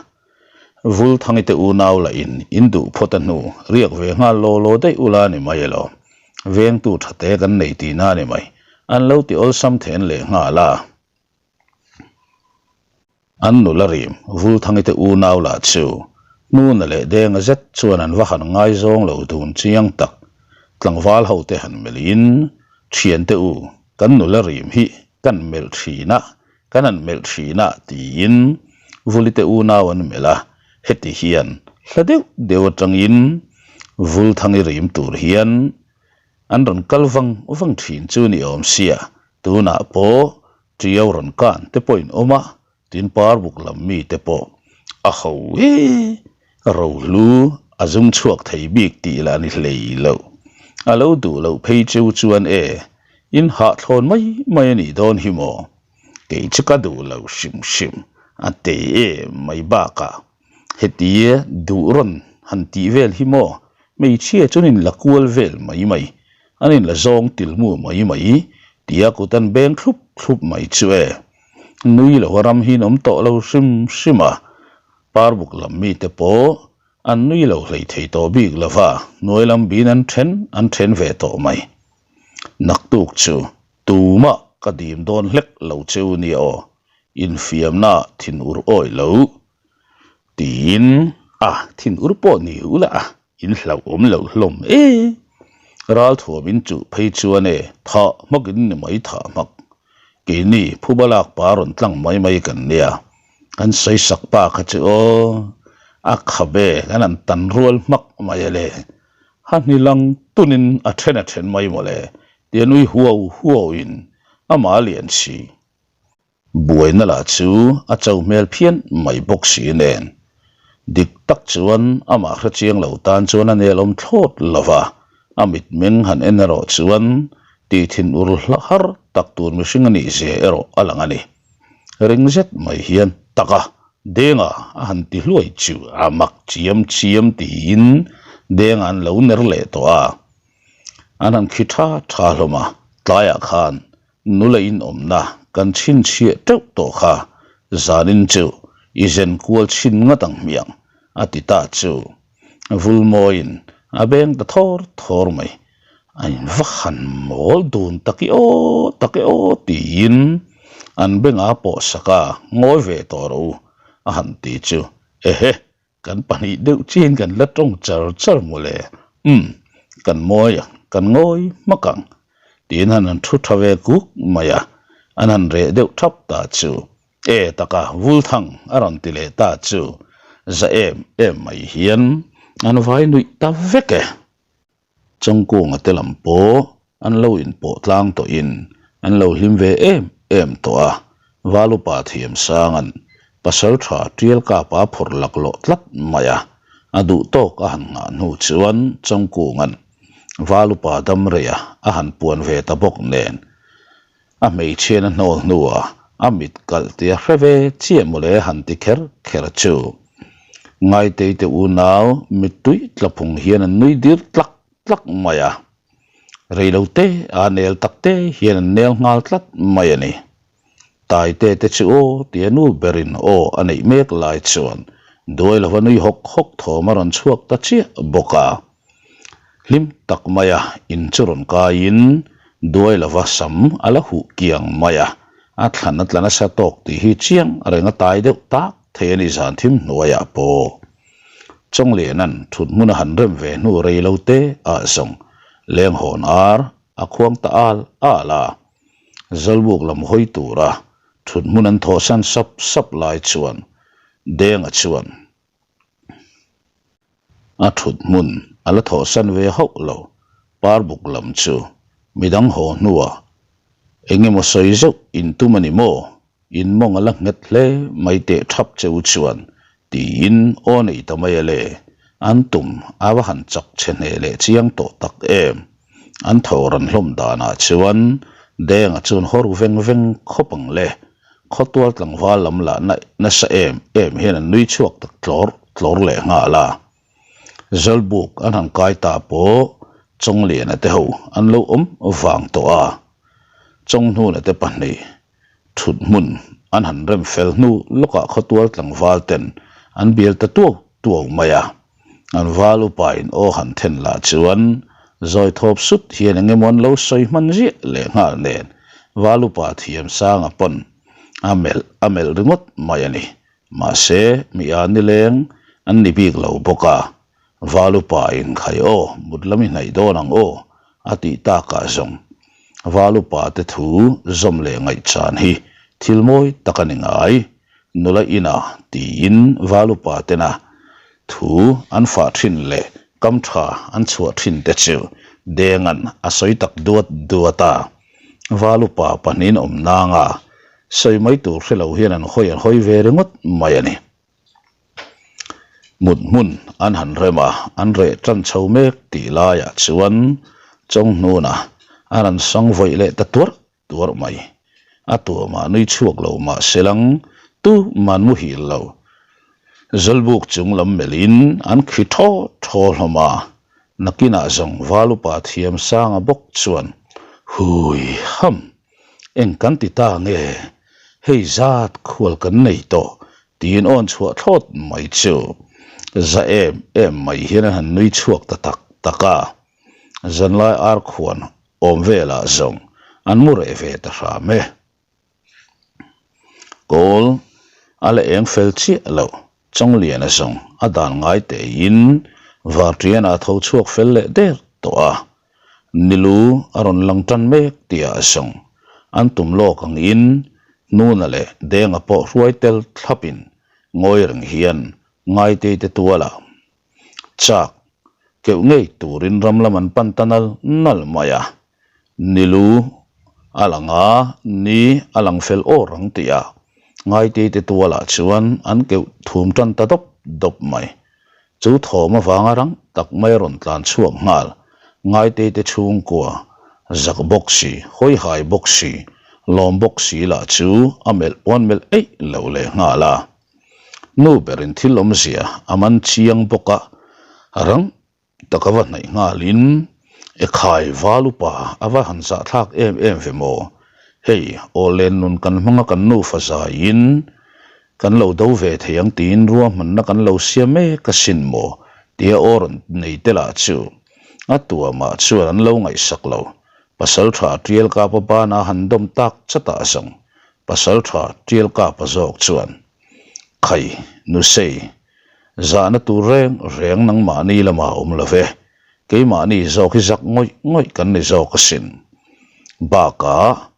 Vulthangi te unau lah in in duh phawt a hnu, riak ve nghal law law daih ula ni mai elo. Vengtu tha te kan nei tihna ni mai, an lo ti awlsam then leh nghal a. An nula rim Vulthangi te unau lah chu Hnuna leh Denga zet chuan an va han ngaizawng lo dun chiang tak. Tlangval ho te han melh in, Thiante u, kan nula rim hi kan melh thin a, kan han melh thin a tiin Vuli te unau an melh a. Heti hian hla deuh deuh atangin Vulthangi rim tur hian an rawn kal vang vang thin chu ni awm sia, tunah pawh Tiau rawn kan te pawhin awm a, Tin parbuk lam mite pawh a ho e, rohlu a zum chhuak thei bik tih lah ni hlei lo. A lo duh loh phei cheu chuan e, in hahthlawn mai mai a nih dawn hi maw? Kei chu ka duh lo hrim hrim a te e mai bakah hetia duh rawn han tih vel hi maw hmeichhia chuan in la kual vel mai mai, an in la zawng tilmu mai mai tia kut an beng thlup thlup mai chu e. Nui lo a ram hi an awm tawh lo hrim hrim a, Parbuk lam mite pawh an nui lo hlei thei tawh bik lo va, hnuai lam bin an then an then ve tawh mai. Naktuk chu tumah ka dim dawn hlek lo che u nia aw, infiamna thinur awih lo tiin a thinur pawh ni ula a. In hlauhawm loh hlawm e. Ralthuam in chuh phei chuan e, thah hmak in ni mai thah hmak. Keini phuba lak pa rawn tlang mai mai kan nia. Kan sawi sak pa kha chu aw, a khap e, kan han tan rual hmak mai a le. Ha hni lang tunin a then a then mai mawle, tia nui huau huau in amah a lian si. Buaina lah chu a cho hmel phian mai bawk si nen. Dik tak chuan amah hre chiang lo tan chuan a nelawm thlawt lo va, a mitmeng han en erawh chuan tih thin ur hla har tak tur mihring a nih zia erawh a lang a ni. Ring zet mai hian tak a, Denga a han ti hluai chu a mak chiam chiam tiin Denga an lo ner leh tawh a. An han khi tha tha hlawm a, tlaiah khan Nula inawmna kan chhinchhiah teuh tawh kha zanin chu i zen kual chhin ngat ang hmiang, a ti ta chu. Vulmawiin a beng ta thawr thawr mai. A in va han mawl dun tak i aw, tak i aw tiin an bengah a pawh sak a, ngawi ve tawh rawh u, a han ti chu. Ehe! Kan pahnih deuh chiin kan la tawng char char mawle. Umm, kan mawi ang, kan ngawi hmak ang. Tiin han han thu tha ve kuk mai a, an han reh deuh thap ta chu. E taka, Vulthang a rawn ti leh ta chu, za em em mai hian an vai nuih ta vek e. Chawngkunga te lam pawh an lo inpawh tlang tawhin an lo hlim ve em em tawh a, Valupa Thiamsanga'n pasal tha tial kapa phawrh laklawh tlat mai a, a duh tawk a han nghah hnu chuan Chawngkunga'n Valupa Damreia a han puan ve ta bawk nen A hmeichhian a hnawl hnuah a mit kalh tih a hre ve chiah mawle han ti kher kher chu. Ngaitei te unau mittui tla phung hian an nui dir tlak tlak mai a. Reilo te a nel tak te hian an nel nghal tlat mai a ni. Taite te chu aw tia nu berin aw a neih mek lai chuan duai lova nui hawk hawk thawm a rawn chhuak ta chiah bawk a. Hlim tak maia in chu rawn kaiin duai lova sam a la huh kiang mai a, a thlan a tla nasa tawk tih hi chiang reng a tai deuh tak thei a ni zan thim hnuaiah pawh. Chawngliana'n thut hmun a han rem ve hnu rei lo te ah zawng leng hawn ar a khuang ta al al a, Zawlbuk lam hawi tura thut hmun an thawhsan sap sap lai chuan Denga chuan A thut hmun a la thawhsan ve hauh lo, Parbuk lam chu midang haw hnuah eng emaw sawi zeuh in tum a ni maw? In mawng a la nghet hle mai teh thap che u chuan tiin aw nei ta mai a le, an tum a va han chak che hneh leh chiang tawh tak em? An tho ran hlawm danah chuan Denga chuan haw ru veng veng khawp ang le. Khawtual tlangval lam lah nasa em em hian an nui chhuak tak tlawr tlawr leh nghal a. Zawlbuk an han kai ta pawh Chawngliana te ho an lo awm vang tawh a. Chawnghnuna te pahnih thut hmun an han rem fel hnu lawkah khawtual tlangval ten an bial ta tuau tuau mai a. An val upain aw han then lah chuan zawi thawp sut hian eng emaw an lo sawi hman ziah leh nghal nen val upa thiam sanga pawn a melh a melh ringawt mai a ni. Mahse, mi a nileng an ni bik lo bawk a, val upain khai aw mut lam i hnaih dawn ang aw a tih takah zawng val upa te thu zawm leh ngaihchan hi thil mawi tak a ni ngai. Nula ina tiin val upa tena. Thu an fah thin leh kam tha an chhuah thin te chu Denga'n a sawi tak duat duat a. Valupa pahnihin awm nanga sawi mai tur hre lo hian an hawi an hawi ve ringawt mai a ni. Mut hmun an han rem a, an reh tan chho mek tih laiah chuan Chawnghnuna a rawn sang vawih leh ta tuarh tuarh mai. A tuamah nui chhuak lo mah se lang tuman muhil lo. Zawlbuk chung lam melhin an khi thaw thaw hlawm a, nakinah zawng Valupa thiam sanga bawk chuan Hui ham! Eng kan ti ta nge? Hei zat khual kan nei tawh tiin awn chhuah thlawt mai chu za em em mai hian an han nui chhuak ta tak tak a. Zanlai ar khuan awm velah zawng an mu reh ve ta hram e. Kawl a la eng fel chiah lo, Chawngliana zawng a dan ngai tein Varṭiana a tho chhuak fel leh der tawh a. Nilu a rawn lang tan mek tihah zawng an tum lawk angin Hnuna leh Denga pawh hruai tel thlapin ngawi reng hian Ngaitei te tualah Chak keuh ngei turin ram lam an pan ta nal nal mai a, Nilu a lang a, ni a lang fel awr ang tih a, Ngaitei te tualah chuan an keuh thum tan ta dawp dawp mai. Chu thawm avanga rang tak mai a rawn tlan chhuak nghal. Ngaitei te chhungkua, zak bawk si, hawihai bawk si, lawm bawk si lah chu a melh pawn melh eih lo leh nghal a. Nu berin thil awmzia a man chiang bawk a, rang tak a va hnaih nghalin, Ekhai val upa a va han zahthlak em em ve maw? Hei, awllen nun kan hmanga kan nufa zaiin kan lo do ve thei ang tiin ruahmanna kan lo siam mek asin maw? tia aw rawn nei te lah chu a tuamah chuan an lo ngaihsak lo. Pasalṭha Ṭialkapa bana han dawm tak chatah zawng Pasalṭha Ṭialkapa zawk chuan, Khai, Nusei, zahna tur reng reng nangmahni lamah awm lo ve, keimahni zawk hi zak ngawih ngawih kan ni zawk asin. Bakah,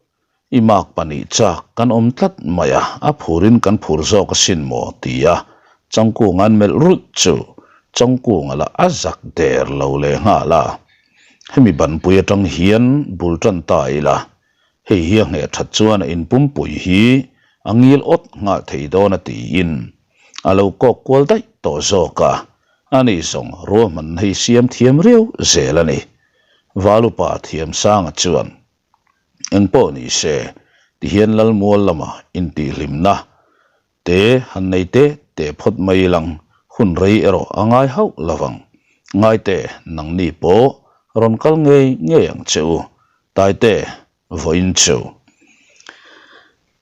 i mak pahnih chak kan awm tlat mai a, a phurin kan phur zawk asin maw? ti a Changkunga'n melh rulh chu Changkunga lah a zak der lo lehnghal a. Hemi banpui atang hian bul tan ta ila, Hei hi a ngheh that chuan a inpumpui hi a ngil awt nghal thei dawn a tiin a lo kawk kual daih tawh zawk a, ani zawng ruahman hei siam thiam riau zel a ni. Valupa Thiamsanga chuan, Engpawh ni se, tihian Lalmual lama intihhlimna Te han nei te te phawt mai lang, hun rei erawh a ngai hauh lo vang. Ngaite, nangni pawh rawn kal ngei ngei ang che u. Taite, vawiin chu.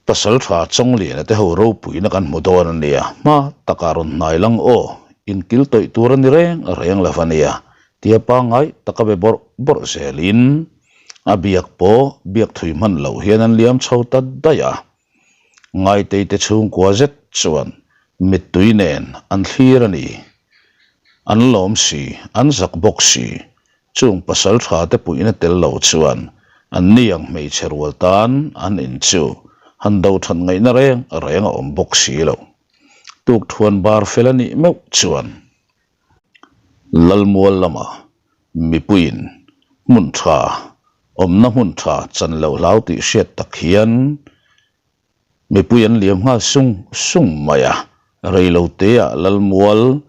Pasal tha Chawngliana te ho ropuina kan hmu dawn a nia, hma takah rawn hnai lang aw, inkil tawih tur a ni reng reng lo a nia, tia pangngai taka be bawrh bawrh zelin a biak pawh biak thui hman loh hian an liam chho ta daih a. Ngaitei te chhungkua zet chuan mittui nen an thlir a ni. An lawm si, an zak bawk si. Chung pasal tha te puihna tel lo chuan an ni ang hmeichhe rual tan an in chu han do that ngaihna reng reng a awm bawk si lo. Tukthuan bar fel a nih meuh chuan Lalmual lamah mipuiin hmun tha, awmna hmun tha chan loh hlau tih hriat tak hian mipui an liam nghal sung sung mai a. Reiloteah Lalmual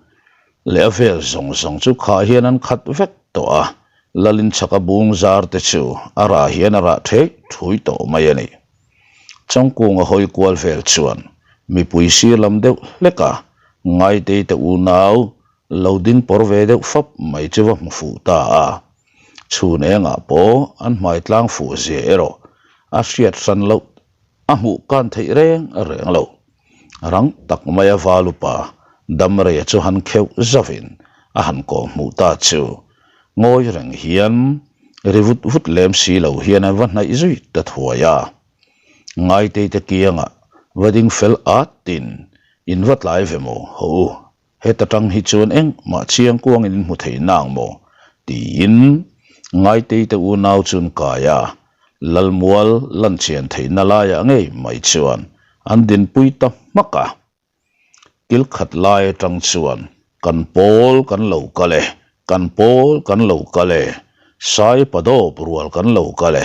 leh a vel zawng zawng chu khah hian an khat vek tawh a, Lalin chhaka bung zar te chu a rah hian a rah theih thui tawh mai a ni. Changkunga hawi kual vel chuan mipui sir lam deuh hlek a, Ngaitei te unau lo ding pawr ve deuh fap mai chu va hmu fuh ta a. Chhun engah pawh an hmai tlang fuh zia erawh a hriat hran loh a hmuh kan theih reng reng lo. Rang tak maia Valupa Damreia chu han kheuh zauhin a han kawh hmuh ta chu ngawi reng hian ri vut vut lem si lo hian a va hnaih zui ta thuai a. Ngaitei te kiangah va ding fel atin in va tlai ve maw haw u, heta tang hi chuan engmah chiang kuangin in hmu thei nang maw? tiin Ngaitei te unau chu an kai a, Lalmual lanchian theihna laiah ngei mai chuan an dinpui ta hmak a. Kil khat lai atang chuan. Kan pawl kan lo kal e, kan pawl kan lo kal e, Sai padawp rual kan lo kal e,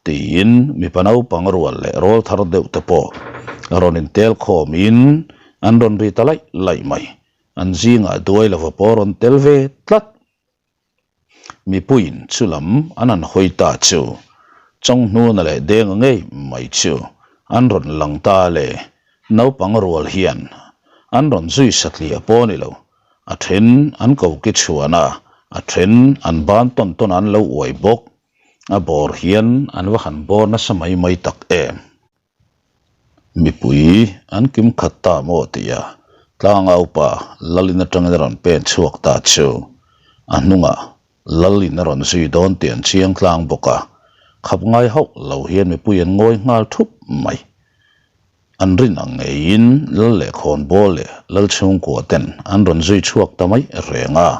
tiin mipa naupang rual leh rawl thar deuh te pawh rawn intel khawmin an rawn ri ta laih laih mai. An zingah duai lova pawh rawn tel ve tlat. Mipuiin chu lam an han hawi ta chu Chawnghnuna leh Denga ngei mai chu an rawn lang ta le, naupang rual hian an rawn zui satliah pawh a ni lo, a then an ko ki chhuan a, a then an ban tawn tawn an lo uai bawk, a bawr hian an va han bawr nasa mai mai tak em. Mipui an kim khat ta maw tia tlangaupa Lalin atangin a rawn pen chhuak ta chu a hnungah Lalin a rawn zui dawn tih an chiang tlang bawk a, khap ngai hauh lo hian mipui an ngawi nghal thup mai. An rin ang ngeiin Lal leh Khawnbawl leh Lal chhungkua ten an rawn zui chhuak ta mai reng a,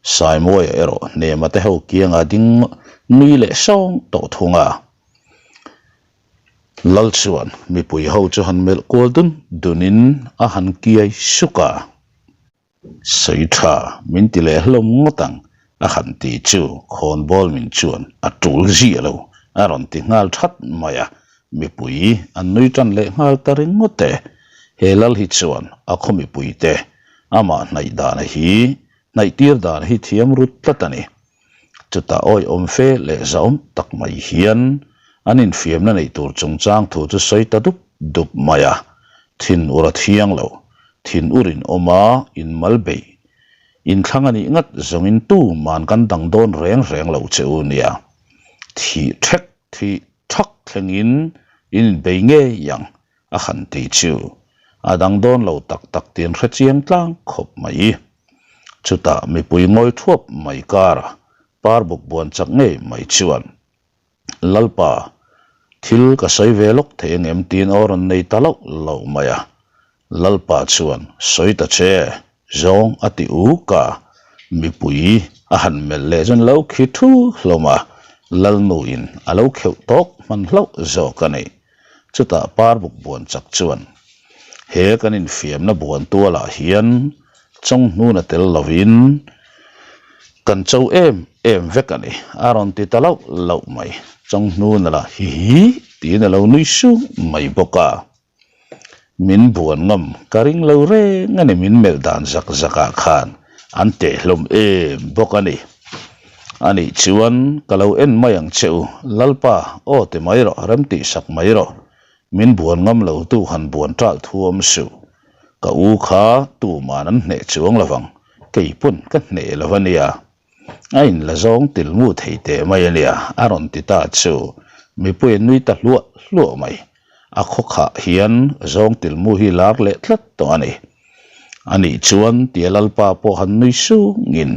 Saimuaia erawh hnema te ho kianga ding nui leh sawng tawh thung a. Lal chuan mipui ho chu han melh kual dun dunin a han kiai suk a. Sawi tha min ti leh hlawm ngawt ang a han ti chu khawnbawl min chuan a tul ziah lo a rawn ti nghal that mai a, mipui an nui tan leh nghal ta ringawt e. He lal hi chuan a khaw mipuite amah hnaih dan hi hnaih tir dan hi thiam rut tlat a ni. Chutah awihawm fe leh zahawm tak mai hian an infiamna neih tur chungchang thu chu sawi ta dup dup mai a, thin ur a thiang lo, thin ur in awm a, in mal beih, in thlang a nih ngat zawngin tuman kan dang dawn reng reng lo che u nia, thih thek thih thak thlengin in inbei ngei ang a han ti chu a dang dawn lo tak tak tih an hre chiang tlang khawp mai. Chutah mipui ngawi thuap mai kara par buk buan chak ngei mai chuan, Lalpa, thil ka sawi ve lawk thei angem tiin aw rawn nei ta loh loh mai a. Lalpa chuan, Sawi ta che, zawng a ti uk a. Mipui a han melh leh chuan lo khi thu hlawm a, Lalnuin a lo kheuh tawk hman hlauh zawk a ni. Chutah Parbuk buan chak chuan, He kan infiamna buan tualah hian Chawnghnuna tel lovin kan cho em em vek a ni, a rawn ti ta loh loh mai. Chawnghnuna lah hi hi tiin a lo nui sung mai bawk a. Min buan ngam ka ring lo reng a ni min melh dan zak zakah khan an teh hlawm em bawk a ni. A nih chuan ka lo en mai ang che u, Lalpa, aw ti mai rawh, rem tih sak mai rawh, min buan ngam lo tu han buan ṭalh thu awm suh. Ka u kha tuman an hneh chuang lo vang, kei pawn ka hneh lo a nia. A in la zawng til mu thei teh mai a nia, a rawn ti ta chu mipui an nui ta hluah hluah mai. A khawkhah hian zawng til mu hi lar leh tlat tawh a ni. A nih chuan tia Lalpa pawh han nui sungin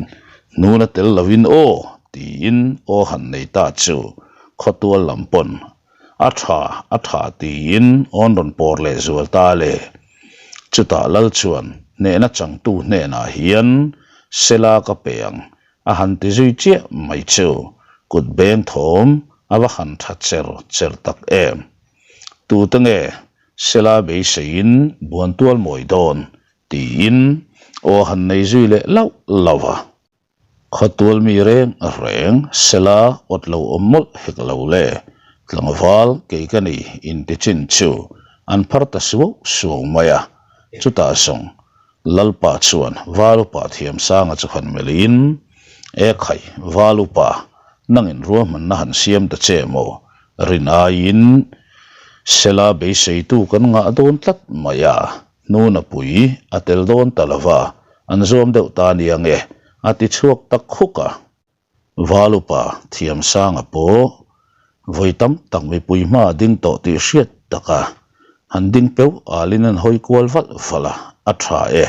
hnuna tel lovin aw tiin aw han nei ta chu khawtual lam pawn a tha a tha tiin awn rawn pawr leh zual ta le. Chutah Lal chuan hnehna changtu hnenah hian Sela ka pe ang a han ti zui chiah mai chu kut beng thawm a va han tha cher cher tak em. Tute nge Sela beiseiin buantual mawi dawn tiin aw han nei zui leh lauh lauh a. Khawtual mi reng reng Sela awt lo awm mawlh hek lo le, tlangval kei ka ni inti chin chu an phar ta suau suau mai a, chutah zawng Lalpa chuan Valupa Thiamsanga chu han melhin, E khai, Valupa, nangin ruahmanna han siam ta che maw? Rin aiin Sela beiseitu kan ngah dawn tlat mai a, hnunapui a tel dawn ta lo va, an zuam deuh ta nia nge, a ti chhuak ta khuk a. Valupa Thiamsanga pawh vawi tam tak mipui hma a ding tawh tih hriat tak a, han ding peu alin an hawi kual valh valh a, a tha e,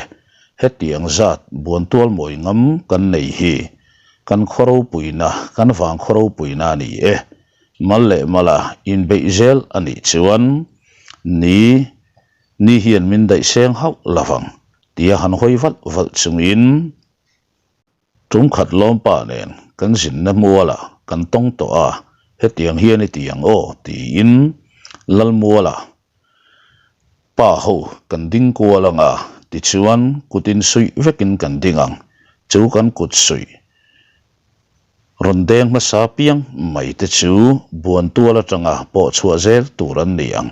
hetiang zat buantual mawi ngam kan nei hi kan khaw ropuina, kan vang khaw ropuina a ni e, mal leh mala inbeih zel a nih chuan ni ni hian min daih seng hauh lovang tia han hawi valh valh chungin Tum khat lawmpa nen kan zinna mualah kan tawng tawh a, hetiang hian i ti ang aw tiin Lalmualah pa ho kan ding kual ang a. Tichuan, kut insuih vekin kan ding ang. Chu kan kut suih rawn deng hmasa piang mai te chu buan tual atanga pawh chhuah zel tur an ni ang.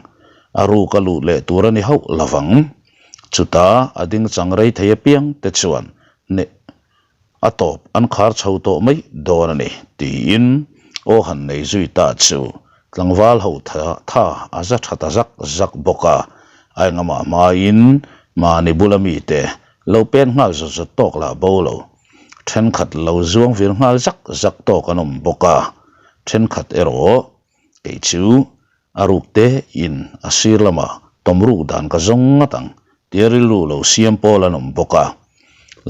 A ruk a luh leh tur a ni hauh lovang. Chuta a ding chang rei thei apiang te chuan hneh A tawp an khar chho tawh mai dawn a ni, tiin aw han nei zui ta chu tlangval ho tha a za tha ta zak zak bawk a, a engamah hmain mahni bula mite lo pen nghal zawt zawt tawk lah bo lo, thenkhat lo zuang vir nghal zak zak tawk an awm bawk a, thenkhat erawh kei chu A ruk te in a sir lamah tawm ruk dan ka zawng ngat ang tia rilru lo siam pawl an awm bawk a.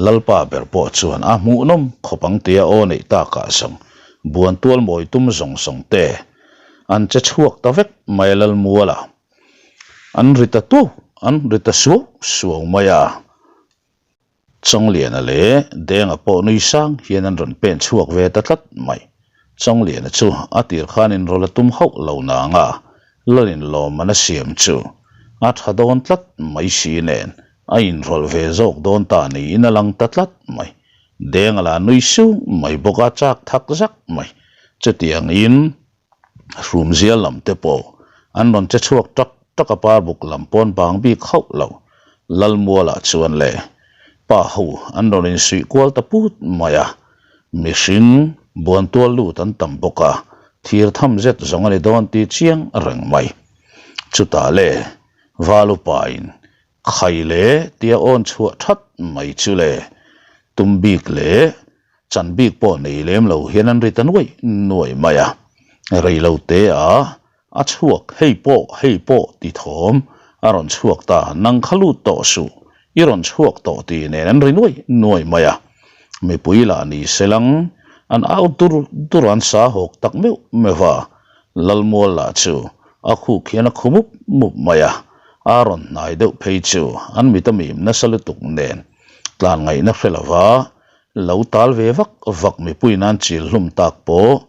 Lalpa ber pawh chuan a hmuhnawm khawp ang tia aw neih takah zawng buan tual mawi tum zawng zawng te an che chhuak ta vek mai a Lalmual a. An ri ta tuau an ri ta suau suau mai a. Chawngliana leh Denga pawh nui sang hian an rawn pen chhuak ve ta tlat mai. Chawngliana chu a tir khan inrawlh a tum hauh lo nang a, Lalin lawmman a siam chu a tha dawn tlat mai si nen a inrawlh ve zawk dawn ta niin a lang ta tlat mai. Denga lah nui sung mai bawk a chak thak zak mai. Chutiangin. Hrumzia lam te pawh an rawn che chhuak tak tak a parbuk lam pawn bang bik hauh lo. Lalmualah chuan le pa ho an rawn insuih kual ta put mai a, mihring buan tual lut an tam bawk a, thir tham zet zawng a ni dawn tih chiang reng mai. Chutah le Valupain khai leh tia awn chhuah that mai chu le tum bik leh Chan bik pawh nei lem lo hian an ri ta nuai nuai mai a, rei lo te a a chhuak hei pawh hei pawh ti thawm a rawn chhuak ta, nang kha lut tawh suh, i rawn chhuak tawh tih nen an ri nuai nuai mai a, mipui lah ni se lang an au dur dur an sa hawk tak meuh meuh a, Lalmual lah chu a khuk hian a khu mup mup mai a, a rawn hnai deuh phei chu an mit a mim nasa lutuk nen tlan ngaihna hre lova Lo tal ve vak vak mipui nan chil hlum tak pawh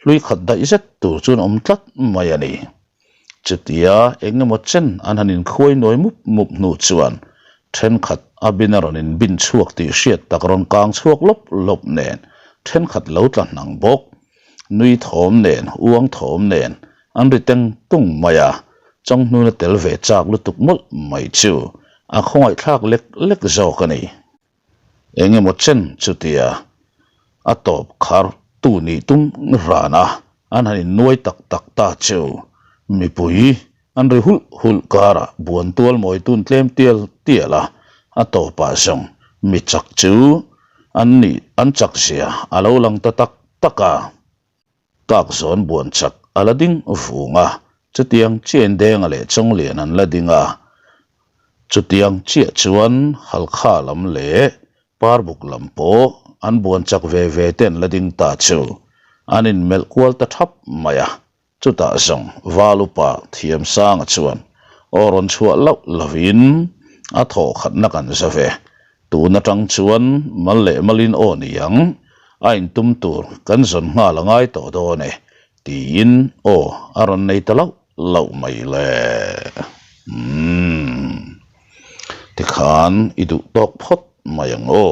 hlui khat daih zet tur chuan awm tlat mai a ni. Chutia eng emaw chen an han inkhuai nuai mup mup hnu chuan thenkhat a bin a rawn inbin chhuak tih hriat tak rawn kang chhuak lawp lawp nen thenkhat lo tla hnang bawk. Nui thawm nen, uang thawm nen an ri teng tung mai a, chawnghnuna tel ve chak lutuk mawlh mai chu a khawngaihthlak lek lek zawk a ni. Eng emaw chen chutia a tawp khar tu nih tum ran a, an han innuai tak tak ta chu mipui an ri hulh hulh karah buan tual mawi tun tlem tial tial a, a tawpah zawng mi chak chu an nih an chak zia a lo lang ta tak tak a. Kak zawn buan chak a la ding vung a, chutiang chiahin Denga leh Chawnglian an la ding a, chutiang chiah chuan Halkha lam leh Parbuk lam pawh an buan chak ve ve te an la ding ta chu an inmelh kual ta thap mai a, chutah zawng Val upa Thiamsanga chuan aw rawn chhuah loh lovin a thawh khatna kan za ve. Tun atang chuan mal leh malin aw ni ang, a intum tur kan zawn nghal a ngai tawh dawn e, tiin aw a rawn nei ta loh loh mai le. Umm. Tikhan i duh tawk phawt mai ang aw.